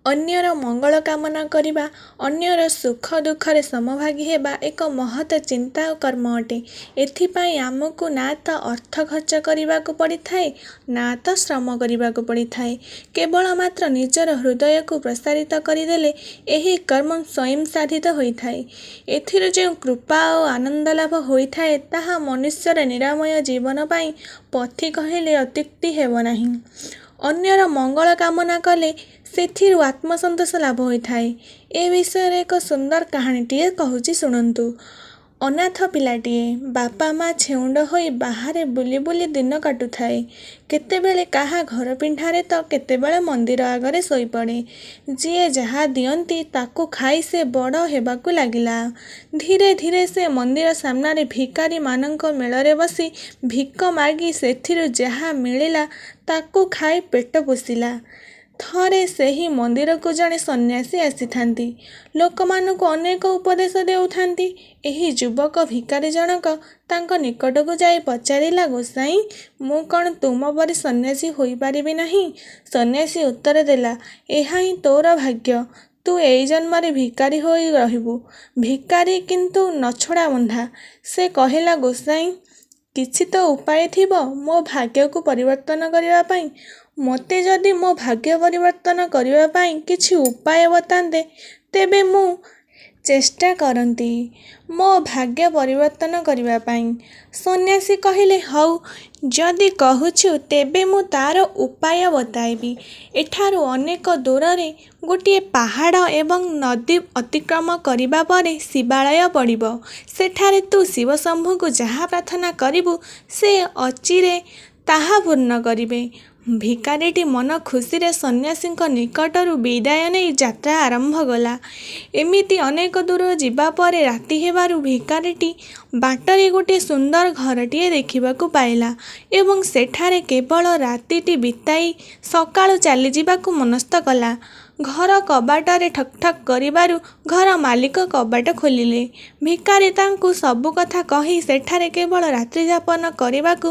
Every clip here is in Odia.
ଅନ୍ୟର ମଙ୍ଗଳ କାମନା କରିବା, ଅନ୍ୟର ସୁଖ ଦୁଃଖରେ ସମଭାଗୀ ହେବା ଏକ ମହତ ଚିନ୍ତା ଓ କର୍ମ ଅଟେ। ଏଥିପାଇଁ ଆମକୁ ନା ତ ଅର୍ଥ ଖର୍ଚ୍ଚ କରିବାକୁ ପଡ଼ିଥାଏ, ନା ତ ଶ୍ରମ କରିବାକୁ ପଡ଼ିଥାଏ। କେବଳ ମାତ୍ର ନିଜର ହୃଦୟକୁ ପ୍ରସାରିତ କରିଦେଲେ ଏହି କର୍ମ ସ୍ୱୟଂ ସାଧିତ ହୋଇଥାଏ। ଏଥିରୁ ଯେଉଁ କୃପା ଓ ଆନନ୍ଦ ଲାଭ ହୋଇଥାଏ, ତାହା ମନୁଷ୍ୟର ନିରାମୟ ଜୀବନ ପାଇଁ ପଥି କହିଲେ ଅତ୍ୟୁକ୍ତି ହେବ ନାହିଁ। ଅନ୍ୟର ମଙ୍ଗଳ କାମନା କଲେ ସେଥିରୁ ଆତ୍ମସନ୍ତୋଷ ଲାଭ ହୋଇଥାଏ। ଏ ବିଷୟରେ ଏକ ସୁନ୍ଦର କାହାଣୀଟିଏ କହୁଛି, ଶୁଣନ୍ତୁ। ଅନାଥ ପିଲାଟିଏ ବାପା ମା ଛେଉଣ୍ଡ ହୋଇ ବାହାରେ ବୁଲି ବୁଲି ଦିନ କାଟୁଥାଏ। କେତେବେଳେ କାହା ଘର ପିଣ୍ଡାରେ ତ କେତେବେଳେ ମନ୍ଦିର ଆଗରେ ଶୋଇପଡ଼େ। ଯିଏ ଯାହା ଦିଅନ୍ତି ତାକୁ ଖାଇ ସେ ବଡ଼ ହେବାକୁ ଲାଗିଲା। ଧୀରେ ଧୀରେ ସେ ମନ୍ଦିର ସାମ୍ନାରେ ଭିକାରୀମାନଙ୍କ ମେଳରେ ବସି ଭିକ ମାଗି ସେଥିରୁ ଯାହା ମିଳିଲା ତାକୁ ଖାଇ ପେଟ ପୋଷିଲା। ଥରେ ସେହି ମନ୍ଦିରକୁ ଜଣେ ସନ୍ନ୍ୟାସୀ ଆସିଥାନ୍ତି। ଲୋକମାନଙ୍କୁ ଅନେକ ଉପଦେଶ ଦେଉଥାନ୍ତି। ଏହି ଯୁବକ ଭିକାରୀ ଜଣକ ତାଙ୍କ ନିକଟକୁ ଯାଇ ପଚାରିଲା, ଗୋସାଇଁ, ମୁଁ କ'ଣ ତୁମ ପରି ସନ୍ନ୍ୟାସୀ ହୋଇପାରିବି ନାହିଁ? ସନ୍ନ୍ୟାସୀ ଉତ୍ତର ଦେଲା, ଏହା ହିଁ ତୋର ଭାଗ୍ୟ। ତୁ ଏଇ ଜନ୍ମରେ ଭିକାରୀ ହୋଇ ରହିବୁ। ଭିକାରୀ କିନ୍ତୁ ନଛୋଡ଼ାବନ୍ଧା। ସେ କହିଲା, ଗୋସାଇଁ, କିଛି ତ ଉପାୟ ଥିବ ମୋ ଭାଗ୍ୟକୁ ପରିବର୍ତ୍ତନ କରିବା ପାଇଁ। ମୋତେ ଯଦି ମୋ ଭାଗ୍ୟ ପରିବର୍ତ୍ତନ କରିବା ପାଇଁ କିଛି ଉପାୟ ବତାନ୍ତେ, ତେବେ ମୁଁ ଚେଷ୍ଟା କରନ୍ତି ମୋ ଭାଗ୍ୟ ପରିବର୍ତ୍ତନ କରିବା ପାଇଁ। ସନ୍ନ୍ୟାସୀ କହିଲେ, ହଉ, ଯଦି କହୁଛୁ ତେବେ ମୁଁ ତା'ର ଉପାୟ ବତାଇବି। ଏଠାରୁ ଅନେକ ଦୂରରେ ଗୋଟିଏ ପାହାଡ଼ ଏବଂ ନଦୀ ଅତିକ୍ରମ କରିବା ପରେ ଶିବାଳୟ ପଡ଼ିବ। ସେଠାରେ ତୁ ଶିବଶମ୍ଭୁଙ୍କୁ ଯାହା ପ୍ରାର୍ଥନା କରିବୁ, ସେ ଅଚିରେ ତାହା ପୂର୍ଣ୍ଣ କରିବେ। ଭିକାରୀଟି ମନ ଖୁସିରେ ସନ୍ନ୍ୟାସୀଙ୍କ ନିକଟରୁ ବିଦାୟ ନେଇ ଯାତ୍ରା ଆରମ୍ଭ କଲା। ଏମିତି ଅନେକ ଦୂର ଯିବା ପରେ ରାତି ହେବାରୁ ଭିକାରୀଟି ବାଟରେ ଗୋଟିଏ ସୁନ୍ଦର ଘରଟିଏ ଦେଖିବାକୁ ପାଇଲା ଏବଂ ସେଠାରେ କେବଳ ରାତିଟି ବିତାଇ ସକାଳୁ ଚାଲିଯିବାକୁ ମନସ୍ଥ କଲା। ଘର କବାଟରେ ଠକ୍ ଠକ୍ କରିବାରୁ ଘର ମାଲିକ କବାଟ ଖୋଲିଲେ। ଭିକାରୀ ତାଙ୍କୁ ସବୁକଥା କହି ସେଠାରେ କେବଳ ରାତ୍ରିଯାପନ କରିବାକୁ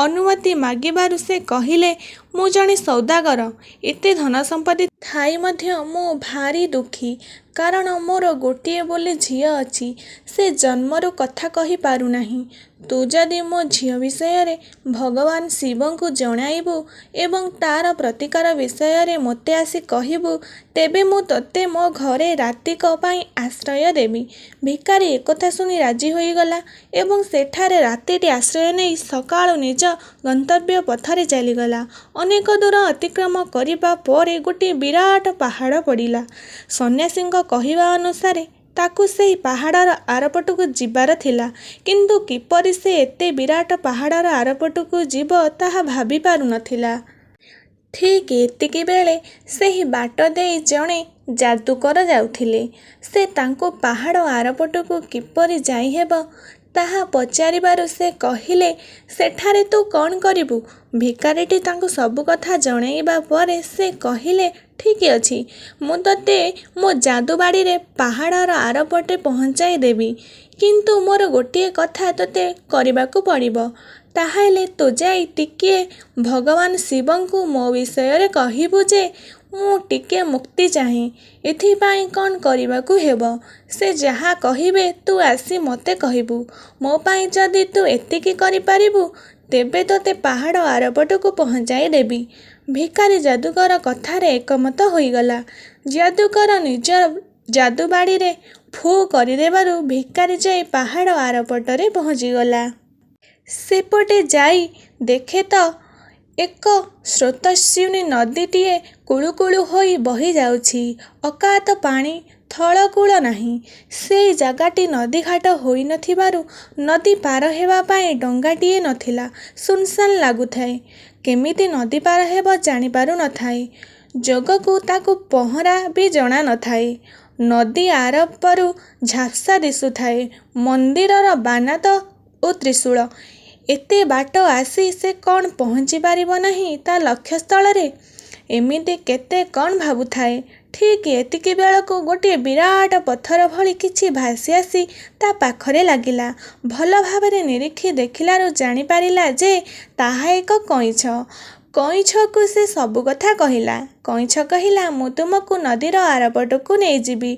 ଅନୁମତି ମାଗିବାରୁ ସେ କହିଲେ, ମୁଁ ଜଣେ ସୌଦାଗର। ଏତେ ଧନ ସମ୍ପତ୍ତି ଥାଇ ମଧ୍ୟ ମୁଁ ଭାରି ଦୁଃଖୀ। କାରଣ ମୋର ଗୋଟିଏ ବୋଲି ଝିଅ ଅଛି। ସେ ଜନ୍ମରୁ କଥା କହି ପାରୁନାହିଁ। ତୁ ଯଦି ମୋ ଝିଅ ବିଷୟରେ ଭଗବାନ ଶିବଙ୍କୁ ଜଣାଇବୁ ଏବଂ ତା'ର ପ୍ରତିକାର ବିଷୟରେ ମୋତେ ଆସି କହିବୁ, ତେବେ ମୁଁ ତୋତେ ମୋ ଘରେ ରାତିକ ପାଇଁ ଆଶ୍ରୟ ଦେବି। ଭିକାରୀ ଏକଥା ଶୁଣି ରାଜି ହୋଇଗଲା ଏବଂ ସେଠାରେ ରାତିଟି ଆଶ୍ରୟ ନେଇ ସକାଳୁ ନିଜ ଗନ୍ତବ୍ୟ ପଥରେ ଚାଲିଗଲା। ଅନେକ ଦୂର ଅତିକ୍ରମ କରିବା ପରେ ଗୋଟିଏ ବିରାଟ ପାହାଡ଼ ପଡ଼ିଲା। ସନ୍ନ୍ୟାସୀଙ୍କ କହିବା ଅନୁସାରେ ତାକୁ ସେହି ପାହାଡ଼ର ଆରପଟକୁ ଯିବାର ଥିଲା। କିନ୍ତୁ କିପରି ସେ ଏତେ ବିରାଟ ପାହାଡ଼ର ଆରପଟକୁ ଯିବ ତାହା ଭାବି ପାରୁନଥିଲା। ଠିକ୍ ଏତିକିବେଳେ ସେହି ବାଟ ଦେଇ ଜଣେ ଯାଦୁକର ଯାଉଥିଲେ। ସେ ତାଙ୍କୁ ପାହାଡ଼ ଆରପଟକୁ କିପରି ଯାଇହେବ ତାହା ପଚାରିବାରୁ ସେ କହିଲେ, ସେଠାରେ ତୁ କ'ଣ କରିବୁ? ଭିକାରୀଟି ତାଙ୍କୁ ସବୁକଥା ଜଣାଇବା ପରେ ସେ କହିଲେ, ଠିକ୍ ଅଛି, ମୁଁ ତୋତେ ମୋ ଯାଦୁବାଡ଼ିରେ ପାହାଡ଼ର ଆରପଟେ ପହଞ୍ଚାଇ ଦେବି। କିନ୍ତୁ ମୋର ଗୋଟିଏ କଥା ତୋତେ କରିବାକୁ ପଡ଼ିବ। ତାହାହେଲେ ତୁ ଯାଇ ଟିକିଏ ଭଗବାନ ଶିବଙ୍କୁ ମୋ ବିଷୟରେ କହିବୁ ଯେ ମୁଁ ଟିକିଏ ମୁକ୍ତି ଚାହେଁ। ଏଥିପାଇଁ କ'ଣ କରିବାକୁ ହେବ, ସେ ଯାହା କହିବେ ତୁ ଆସି ମୋତେ କହିବୁ। ମୋ ପାଇଁ ଯଦି ତୁ ଏତିକି କରିପାରିବୁ, ତେବେ ତୋତେ ପାହାଡ଼ ଆରପଟକୁ ପହଞ୍ଚାଇ ଦେବି। ଭିକାରୀ ଯାଦୁକର କଥାରେ ଏକମତ ହୋଇଗଲା। ଯାଦୁକର ନିଜ ଯାଦୁବାଡ଼ିରେ ଫୁ କରିଦେବାରୁ ଭିକାରୀ ଯାଇ ପାହାଡ଼ ଆରପଟରେ ପହଞ୍ଚିଗଲା। ସେପଟେ ଯାଇ ଦେଖେ ତ ଏକ ସ୍ରୋତସ୍ୱିନୀ ନଦୀଟିଏ କୁଳୁକୁଳୁ ହୋଇ ବହିଯାଉଛି। ଅକାତ ପାଣି, ଥଳକୂଳ ନାହିଁ। ସେଇ ଜାଗାଟି ନଦୀଘାଟ ହୋଇନଥିବାରୁ ନଦୀ ପାର ହେବା ପାଇଁ ଡଙ୍ଗାଟିଏ ନଥିଲା। ଶୂନଶାନ୍ ଲାଗୁଥାଏ। କେମିତି ନଦୀ ପାର ହେବ ଜାଣିପାରୁ ନଥାଏ। ଯୋଗକୁ ତାକୁ ପହଁରା ବି ଜଣା ନଥାଏ। ନଦୀ ଆରପରୁ ଝାପ୍ସା ଦିଶୁଥାଏ ମନ୍ଦିରର ବାନା ଓ ତ୍ରିଶୂଳ। ଏତେ ବାଟ ଆସି ସେ କ'ଣ ପହଞ୍ଚି ପାରିବ ନାହିଁ ତା' ଲକ୍ଷ୍ୟସ୍ଥଳରେ? ଏମିତି କେତେ କ'ଣ ଭାବୁଥାଏ। ଠିକ୍ ଏତିକିବେଳକୁ ଗୋଟିଏ ବିରାଟ ପଥର ଭଳି କିଛି ଭାସି ଆସି ତା' ପାଖରେ ଲାଗିଲା। ଭଲ ଭାବରେ ନିରୀକ୍ଷି ଦେଖିଲାରୁ ଜାଣିପାରିଲା ଯେ ତାହା ଏକ କଇଁଛ। କଇଁଛକୁ ସେ ସବୁକଥା କହିଲା। କଇଁଛ କହିଲା, "ମୁଁ ତୁମକୁ ନଦୀର ଆରପଟକୁ ନେଇଯିବି।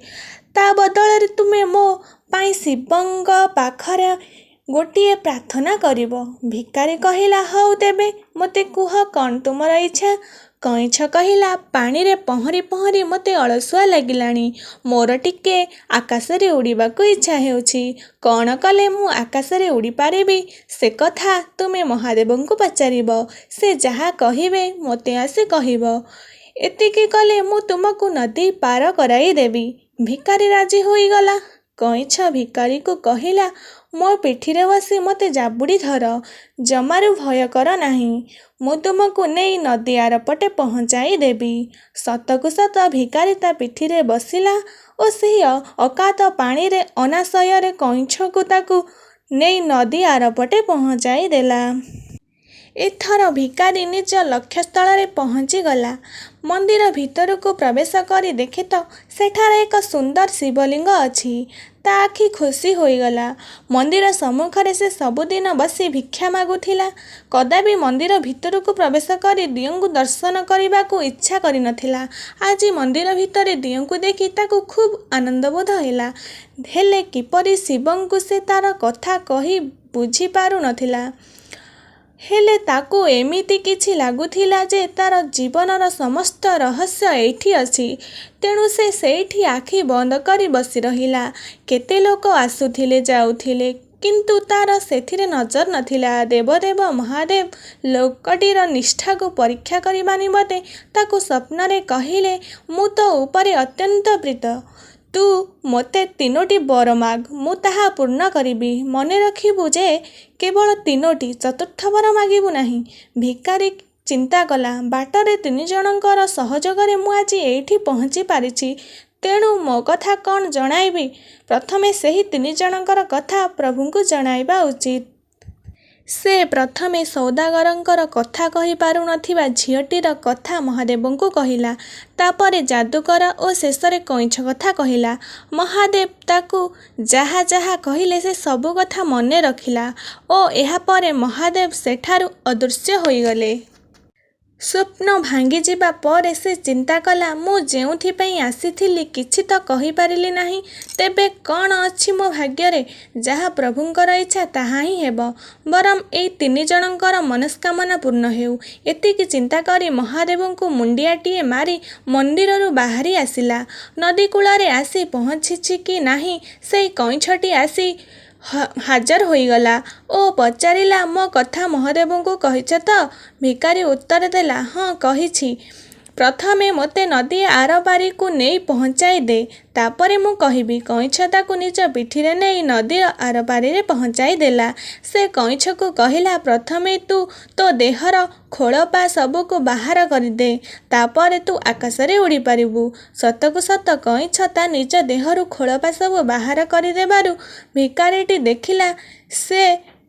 ତା' ବଦଳରେ ତୁମେ ମୋ ପାଇଁ ଶିବଙ୍କ ପାଖରେ ଗୋଟିଏ ପ୍ରାର୍ଥନା କରିବ। " ଭିକାରୀ କହିଲା, "ହଉ ତେବେ ମୋତେ କୁହ କ'ଣ ତୁମର ଇଚ୍ଛା? " କଇଁଛ କହିଲା, "ପାଣିରେ ପହଁରି ପହଁରି ମୋତେ ଅଳସୁଆ ଲାଗିଲାଣି। ମୋର ଟିକେ ଆକାଶରେ ଉଡ଼ିବାକୁ ଇଚ୍ଛା ହେଉଛି। କ'ଣ କଲେ ମୁଁ ଆକାଶରେ ଉଡ଼ିପାରିବି ସେକଥା ତୁମେ ମହାଦେବଙ୍କୁ ପଚାରିବ। ସେ ଯାହା କହିବେ ମୋତେ ଆସି କହିବ। ଏତିକି କଲେ ମୁଁ ତୁମକୁ ନଦୀ ପାର କରାଇଦେବି। " ଭିକାରୀ ରାଜି ହୋଇଗଲା। କଇଁଛ ଭିକାରୀକୁ କହିଲା, "ମୋ ପିଠିରେ ବସି ମୋତେ ଜାବୁଡ଼ି ଧର। ଜମାରୁ ଭୟ କର ନାହିଁ। ମୁଁ ତୁମକୁ ନେଇ ନଦୀ ଆରପଟେ ପହଞ୍ଚାଇ ଦେବି। " ସତକୁ ସତ ଭିକାରୀ ତା' ପିଠିରେ ବସିଲା ଓ ସେହି ଅକାତ ପାଣିରେ ଅନାସୟରେ କଇଁଛକୁ ତାକୁ ନେଇ ନଦୀ ଆରପଟେ ପହଞ୍ଚାଇ ଦେଲା। ଏଥର ଭିକାରୀ ନିଜ ଲକ୍ଷ୍ୟସ୍ଥଳରେ ପହଞ୍ଚିଗଲା। ମନ୍ଦିର ଭିତରକୁ ପ୍ରବେଶ କରି ଦେଖେ ତ ସେଠାରେ ଏକ ସୁନ୍ଦର ଶିବଲିଙ୍ଗ ଅଛି। ତା' ଆଖି ଖୋସି ହୋଇଗଲା। ମନ୍ଦିର ସମ୍ମୁଖରେ ସେ ସବୁଦିନ ବସି ଭିକ୍ଷା ମାଗୁଥିଲା। କଦାପି ମନ୍ଦିର ଭିତରକୁ ପ୍ରବେଶ କରି ଦିଅଁଙ୍କୁ ଦର୍ଶନ କରିବାକୁ ଇଚ୍ଛା କରିନଥିଲା। ଆଜି ମନ୍ଦିର ଭିତରେ ଦିଅଁଙ୍କୁ ଦେଖି ତାକୁ ଖୁବ୍ ଆନନ୍ଦବୋଧ ହେଲା। ହେଲେ କିପରି ଶିବଙ୍କୁ ସେ ତା'ର କଥା କହି ବୁଝିପାରୁ ନଥିଲା। ହେଲେ ତାକୁ ଏମିତି କିଛି ଲାଗୁଥିଲା ଯେ ତା'ର ଜୀବନର ସମସ୍ତ ରହସ୍ୟ ଏଇଠି ଅଛି। ତେଣୁ ସେ ସେଇଠି ଆଖି ବନ୍ଦ କରି ବସିରହିଲା। କେତେ ଲୋକ ଆସୁଥିଲେ ଯାଉଥିଲେ, କିନ୍ତୁ ତା'ର ସେଥିରେ ନଜର ନଥିଲା। ଦେବଦେବ ମହାଦେବ ଲୋକଟିର ନିଷ୍ଠାକୁ ପରୀକ୍ଷା କରିବା ନିମନ୍ତେ ତାକୁ ସ୍ୱପ୍ନରେ କହିଲେ, "ମୁଁ ତୋ ଉପରେ ଅତ୍ୟନ୍ତ ପ୍ରୀତ। ତୁ ମୋତେ ତିନୋଟି ବର ମାଗ, ମୁଁ ତାହା ପୂର୍ଣ୍ଣ କରିବି। ମନେରଖିବୁ ଯେ କେବଳ ତିନୋଟି, ଚତୁର୍ଥ ବର ମାଗିବୁ ନାହିଁ। " ଭିକାରୀ ଚିନ୍ତାକଲା, ବାଟରେ ତିନିଜଣଙ୍କର ସହଯୋଗରେ ମୁଁ ଆଜି ଏଇଠି ପହଞ୍ଚି ପାରିଛି। ତେଣୁ ମୋ କଥା କ'ଣ ଜଣାଇବି? ପ୍ରଥମେ ସେହି ତିନିଜଣଙ୍କର କଥା ପ୍ରଭୁଙ୍କୁ ଜଣାଇବା ଉଚିତ୍। ସେ ପ୍ରଥମେ ସୌଦାଗରଙ୍କର କଥା କହିପାରୁ ନଥିବା ଝିଅଟିର କଥା ମହାଦେବଙ୍କୁ କହିଲା। ତା'ପରେ ଯାଦୁକର ଓ ଶେଷରେ କଇଁଛ କଥା କହିଲା। ମହାଦେବ ତାକୁ ଯାହା ଯାହା କହିଲେ ସେ ସବୁକଥା ମନେ ରଖିଲା ଓ ଏହାପରେ ମହାଦେବ ସେଠାରୁ ଅଦୃଶ୍ୟ ହୋଇଗଲେ। ସ୍ୱପ୍ନ ଭାଙ୍ଗିଯିବା ପରେ ସେ ଚିନ୍ତାକଲା, ମୁଁ ଯେଉଁଥିପାଇଁ ଆସିଥିଲି କିଛି ତ କହିପାରିଲି ନାହିଁ। ତେବେ କ'ଣ ଅଛି ମୋ ଭାଗ୍ୟରେ? ଯାହା ପ୍ରଭୁଙ୍କର ଇଚ୍ଛା ତାହାହିଁ ହେବ। ବରଂ ଏଇ ତିନିଜଣଙ୍କର ମନସ୍କାମନା ପୂର୍ଣ୍ଣ ହେଉ। ଏତିକି ଚିନ୍ତାକରି ମହାଦେବଙ୍କୁ ମୁଣ୍ଡିଆଟିଏ ମାରି ମନ୍ଦିରରୁ ବାହାରି ଆସିଲା। ନଦୀକୂଳରେ ଆସି ପହଞ୍ଚିଛି କି ନାହିଁ ସେଇ କଇଁଛଟି ଆସି ହାଜର ହୋଇଗଲା ଓ ପଚାରିଲା, "ମୋ କଥା ମହାଦେବଙ୍କୁ କହିଛ ତ? " ଭିକାରୀ ଉତ୍ତର ଦେଲା, "ହଁ କହିଛି। ପ୍ରଥମେ ମୋତେ ନଦୀ ଆରପାରିକୁ ନେଇ ପହଞ୍ଚାଇ ଦେ, ତା'ପରେ ମୁଁ କହିବି। " କଇଁଛ ତାକୁ ନିଜ ପିଠିରେ ନେଇ ନଦୀର ଆରପାରିରେ ପହଞ୍ଚାଇ ଦେଲା। ସେ କଇଁଛକୁ କହିଲା, "ପ୍ରଥମେ ତୁ ତୋ ଦେହର ଖୋଳପା ସବୁକୁ ବାହାର କରିଦେ, ତା'ପରେ ତୁ ଆକାଶରେ ଉଡ଼ିପାରିବୁ। " ସତକୁ ସତ କଇଁଛ ତା' ନିଜ ଦେହରୁ ଖୋଳପା ସବୁ ବାହାର କରିଦେବାରୁ ଭିକାରୀଟି ଦେଖିଲା ସେ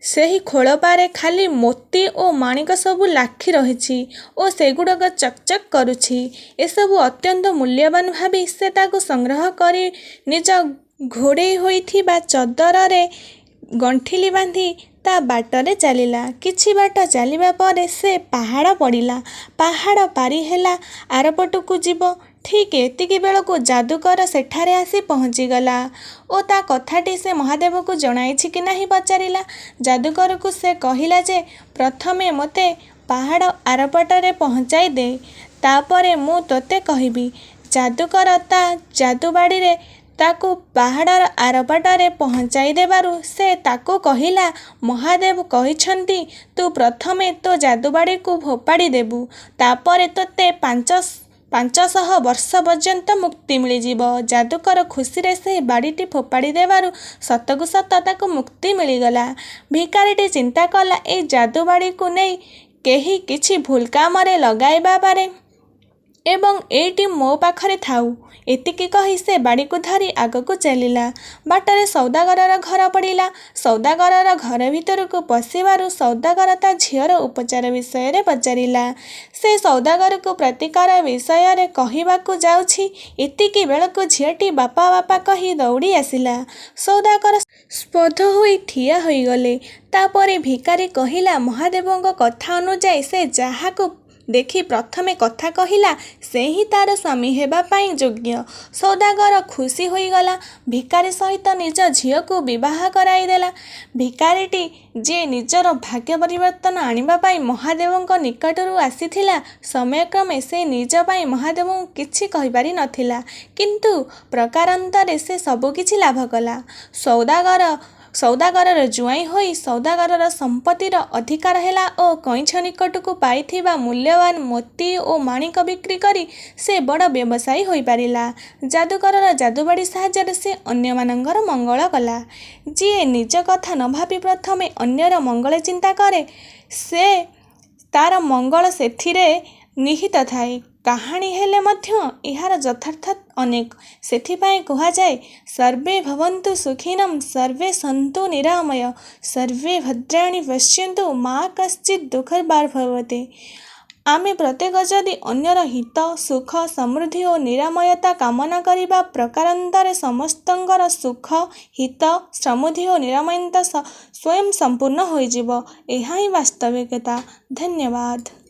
ସେହି ଖୋଳପାରେ ଖାଲି ମୋତି ଓ ମାଣିକ ସବୁ ଲାଖି ରହିଛି ଓ ସେଗୁଡ଼ାକ ଚକ୍ ଚକ୍ କରୁଛି। ଏସବୁ ଅତ୍ୟନ୍ତ ମୂଲ୍ୟବାନ୍ ଭାବି ସେ ତାକୁ ସଂଗ୍ରହ କରି ନିଜ ଘୋଡ଼େଇ ହୋଇଥିବା ଚଦରରେ ଗଣ୍ଠିଲି ବାନ୍ଧି ତା' ବାଟରେ ଚାଲିଲା। କିଛି ବାଟ ଚାଲିବା ପରେ ସେ ପାହାଡ଼ ପଡ଼ିଲା। ପାହାଡ଼ ପାରିହେଲା ଆରପଟକୁ ଯିବ, ଠିକ୍ ଏତିକିବେଳକୁ ଯାଦୁକର ସେଠାରେ ଆସି ପହଞ୍ଚିଗଲା ଓ ତା' କଥାଟି ସେ ମହାଦେବଙ୍କୁ ଜଣାଇଛି କି ନାହିଁ ପଚାରିଲା। ଯାଦୁକରକୁ ସେ କହିଲା ଯେ, "ପ୍ରଥମେ ମୋତେ ପାହାଡ଼ ଆରପଟରେ ପହଞ୍ଚାଇ ଦେ, ତା'ପରେ ମୁଁ ତୋତେ କହିବି। " ଯାଦୁକର ତା' ଯାଦୁବାଡ଼ିରେ ତାକୁ ପାହାଡ଼ର ଆରପଟରେ ପହଞ୍ଚାଇ ଦେବାରୁ ସେ ତାକୁ କହିଲା, "ମହାଦେବ କହିଛନ୍ତି, ତୁ ପ୍ରଥମେ ତୋ ଯାଦୁବାଡ଼ିକୁ ଫୋପାଡ଼ି ଦେବୁ, ତା'ପରେ ତୋତେ 500 ବର୍ଷ ପର୍ଯ୍ୟନ୍ତ ମୁକ୍ତି ମିଳିଯିବ। " ଯାଦୁକର ଖୁସିରେ ସେହି ବାଡ଼ିଟି ଫୋପାଡ଼ି ଦେବାରୁ ସତକୁ ସତ ତାକୁ ମୁକ୍ତି ମିଳିଗଲା। ଭିକାରୀଟି ଚିନ୍ତାକଲା, ଏଇ ଯାଦୁବାଡ଼ିକୁ ନେଇ କେହି କିଛି ଭୁଲ କାମରେ ଲଗାଇପାରେ ଏବଂ ଏଇଟି ମୋ ପାଖରେ ଥାଉ। ଏତିକି କହି ସେ ବାଡ଼ିକୁ ଧରି ଆଗକୁ ଚାଲିଲା। ବାଟରେ ସୌଦାଗରର ଘର ପଡ଼ିଲା। ସୌଦାଗରର ଘର ଭିତରକୁ ପଶିବାରୁ ସୌଦାଗର ତା' ଝିଅର ଉପଚାର ବିଷୟରେ ପଚାରିଲା। ସେ ସୌଦାଗରକୁ ପ୍ରତିକାର ବିଷୟରେ କହିବାକୁ ଯାଉଛି, ଏତିକିବେଳକୁ ଝିଅଟି ବାପା ବାପା କହି ଦୌଡ଼ି ଆସିଲା। ସୌଦାଗର ସ୍ତବ୍ଧ ହୋଇ ଠିଆ ହୋଇଗଲେ। ତା'ପରେ ଭିକାରୀ କହିଲା, ମହାଦେବଙ୍କ କଥା ଅନୁଯାୟୀ ସେ ଯାହାକୁ ଦେଖି ପ୍ରଥମେ କଥା କହିଲା ସେ ହିଁ ତା'ର ସ୍ୱାମୀ ହେବା ପାଇଁ ଯୋଗ୍ୟ। ସୌଦାଗର ଖୁସି ହୋଇଗଲା। ଭିକାରୀ ସହିତ ନିଜ ଝିଅକୁ ବିବାହ କରାଇଦେଲା। ଭିକାରୀଟି ଯିଏ ନିଜର ଭାଗ୍ୟ ପରିବର୍ତ୍ତନ ଆଣିବା ପାଇଁ ମହାଦେବଙ୍କ ନିକଟରୁ ଆସିଥିଲା, ସମୟକ୍ରମେ ସେ ନିଜ ପାଇଁ ମହାଦେବଙ୍କୁ କିଛି କହିପାରି ନଥିଲା, କିନ୍ତୁ ପ୍ରକାରାନ୍ତରେ ସେ ସବୁକିଛି ଲାଭ କଲା। ସୌଦାଗର ସୌଦାଗରର ଜୁଆଇଁ ହୋଇ ସୌଦାଗରର ସମ୍ପତ୍ତିର ଅଧିକାର ହେଲା ଓ କଇଁଛ ନିକଟକୁ ପାଇଥିବା ମୂଲ୍ୟବାନ ମୋତି ଓ ମାଣିକ ବିକ୍ରି କରି ସେ ବଡ଼ ବ୍ୟବସାୟୀ ହୋଇପାରିଲା। ଯାଦୁକରର ଯାଦୁବାଡ଼ି ସାହାଯ୍ୟରେ ସେ ଅନ୍ୟମାନଙ୍କର ମଙ୍ଗଳ କଲା। ଯିଏ ନିଜ କଥା ନ ଭାବି ପ୍ରଥମେ ଅନ୍ୟର ମଙ୍ଗଳ ଚିନ୍ତା କରେ, ସେ ତା'ର ମଙ୍ଗଳ ସେଥିରେ ନିହିତ ଥାଏ। କାହାଣୀ ହେଲେ ମଧ୍ୟ ଏହାର ଯଥାର୍ଥ ଅନେକ। ସେଥିପାଇଁ କୁହାଯାଏ, ସର୍ବେ ଭବନ୍ତୁ ସୁଖିନଃ ସର୍ବେ ସନ୍ତୁ ନିରାମୟ, ସର୍ବେ ଭଦ୍ରାଣି ପଶ୍ୟନ୍ତୁ ମା କଶ୍ଚିତ୍ ଦୁଃଖ ଭାଗ୍ ଭବତ୍। ଆମେ ପ୍ରତ୍ୟେକ ଯଦି ଅନ୍ୟର ହିତ, ସୁଖ, ସମୃଦ୍ଧି ଓ ନିରାମୟତା କାମନା କରିବା, ପ୍ରକାରାନ୍ତରେ ସମସ୍ତଙ୍କର ସୁଖ, ହିତ, ସମୃଦ୍ଧି ଓ ନିରାମୟତା ସ୍ୱୟଂ ସମ୍ପୂର୍ଣ୍ଣ ହୋଇଯିବ। ଏହା ହିଁ ବାସ୍ତବିକତା। ଧନ୍ୟବାଦ।